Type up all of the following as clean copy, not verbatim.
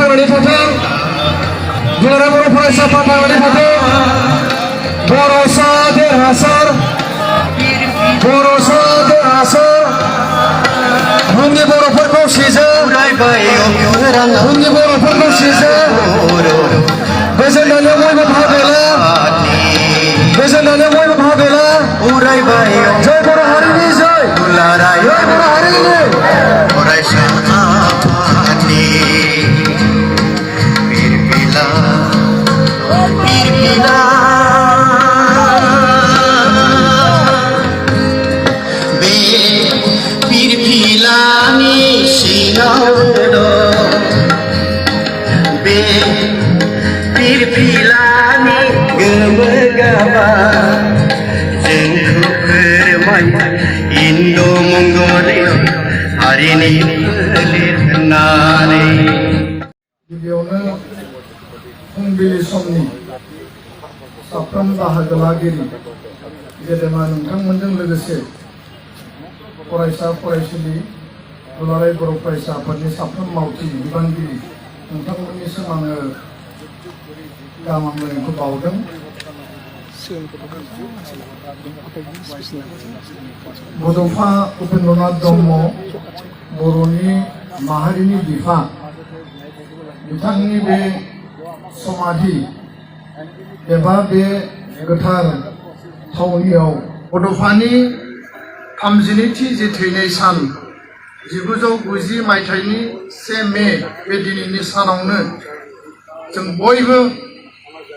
थांनानै थाथों दुलाराय बर' फरायसा आफाद थांनानै थाथों बर'सा देरहासार बर'सा देरहासार बुहुमनि बर'फोरखौ सिजो बुहुमनि बर'फोरखौ सिजो गोजोननानै बयबो बाहागोला गोजोननानै बयबो बाहागोला जय बर' हारिनि जय जय बर' हारिनि फरायसा आफादनि बिरबिला बे बिरबिलानि सिङाव बे बिरबिलानि गोमो गाबा जोंखौ फोरमायो इन्द' मंगलिया हारिनि फोलेर होननानै गिबियावनो फुंबिलि समनि साफ्रोम बाहागो लागिरि गेदेमा नोंथांमोनजों लोगोसे फरायसा फरायसुलि दुलाराय बर' फरायसा आफादनि साफ्रोम मावथि बिबानगिरि नोंथांमोननिसिम आङो गाहाम हामलायनायखौ बावदों। बड'फा उपेन्द्रनाथ ब्रह्म बर'नि माहारिनि बिफा बिथांनि बे समाधि एबा बे गोथार थावनियाव बड'फानि 32थि थैनाय सान 1990 मायथाइनि 1 मे बे दिनैनि सानावनो जों बयबो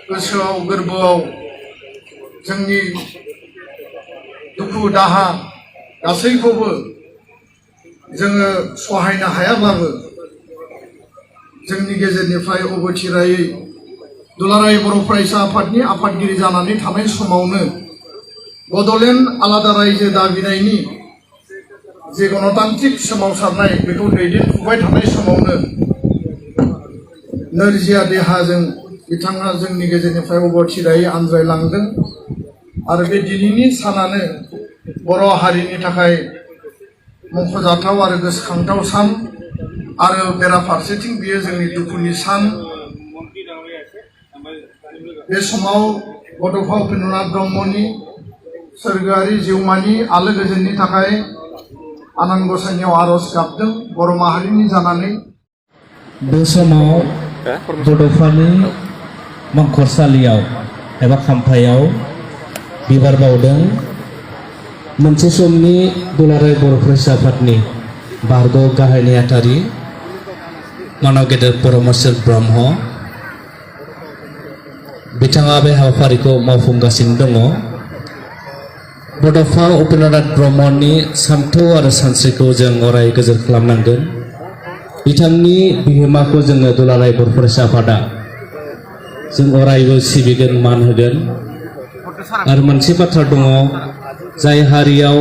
गोसोआव गोरबोआव जोंनि दुखु दाहा गासैखौबो जोङो सहायनो हायाब्लाबो जोंनि गेजेरनिफ्राय अबथिरायै दुलाराय बर' फरायसा आफादनि आफादगिरि जानानै थानाय समावनो बड'लेण्ड आलादा रायजो दाबिनायनि जे गणतान्त्रिक सोमावसारनाय बेखौ दैदेनफुबाय थानाय समावनो नोरजिया देहाजों बिथाङा जोंनि गेजेरनिफ्राय अबथिरायै आनज्रायलांदों आरो बे दिनैनि सानानो बर' हारिनि थाखाय मख'जाथाव आरो गोसोखांथाव सान आरो बेराफारसेथिं बियो जोंनि दुखुनि सान। बे समाव बड'फा उपेन्द्रनाथ ब्रह्मनि सोरगोआरि जिउमानि आलो गोजोननि थाखाय आनान गसाइनियाव आर'ज गाबदों बर' माहारिनि जानानै। बे समाव बड'फानि मंखरसालियाव एबा खाम्फायाव बिबार बावदों मोनसे समनि दुलाराय बर' फरायसा आफादनि बारग' गाहाय नेहाथारि मानाव गेदेर परमेश्वर ब्रह्म बिथाङा बे हाबाफारिखौ मावफुंगासिनो दङ। बड'फा उपेन्द्रनाथ ब्रह्मनि सान्थौ आरो सानस्रिखौ जों अराय गोजोर खालामनांगोन। बिथांनि बिहोमाखौ जोङो दुलाराय बर' फरायसा आफादा जों अरायबो सिबिगोन मान होगोन। आरो मोनसे बाथ्रा दङ, जाय हारियाव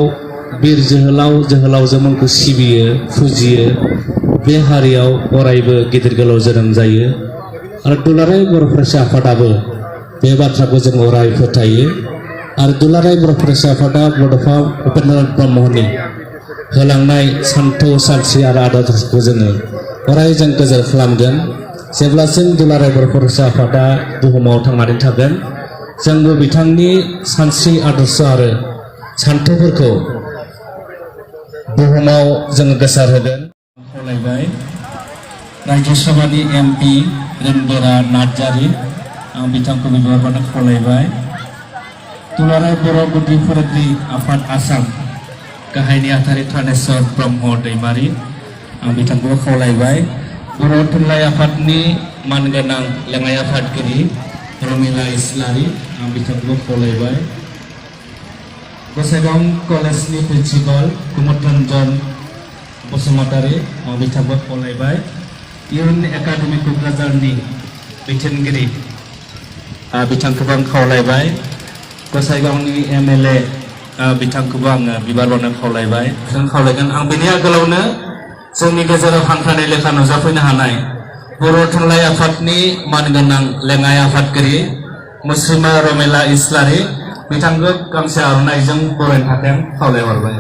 बिर जोहोलाव जोहोलावजोमोनखौ सिबियो फुजियो बे हारियाव अरायबो गिदिर गोलाव जोनोम जायो। आरो दुलाराय बर' फरायसा आफादाबो बे बाथ्राखौ जों अराय फोथायो। आरो दुलाराय बर' फरायसा आफादा बड'फा उपेन्द्रनाथ ब्रह्मनि होलांनाय सान्थौ सानस्रि आरो आदर्शखौ जोङो अराय जों गोजोर खालामगोन। जेब्लासिम दुलाराय बर' फरायसा आफादा बुहुमाव थांनानै थागोन जोंबो बिथांनि सानस्रि आदर्श आरो सान्थौफोरखौ बुहुमाव जोङो गोसारहोगोन। खावलायबाय राज्यो सभानि MP रेमबेरा नार्जारि आं बिथांखौ बिबार बावनो खावलायबाय। दुलाराय बर' गुदि फरायसालि आफाद आसाम गाहाय नेहाथारि थानेस्वर ब्रह्म दैमारि आं बिथांखौबो खावलायबाय। बर' थुनलाइ आफादनि मानगोनां लेङाइ आफादगिरि रमिला इस्लारि आं बिथांखौबो खावलायबाय। गसाइगाव कलेजनि प्रिन्सिपाल कुमुद रन्जन बसुमतारी आं बिथांखौबो खावलायबाय। इउन एकाडेमि क'क्राझारनि बिथोनगिरि बिथांखौबो आं खावलायबाय। गसाइगावनि MLA बिथांखौबो आङो बिबार बावनो खावलायबाय। जों खावलायगोन आं बेनि आगोलावनो जोंनि गेजेराव हांख्रायनाय लेखा नुजाफैनो हानाय बर' थुनलाइ आफादनि मानगोनां लेङाइ आफादगिरि मुस्रिमा रमिला इस्लारि बिथांखौ गांसे आर'नाइजों बरायनो थाखाय खावलायहरबाय।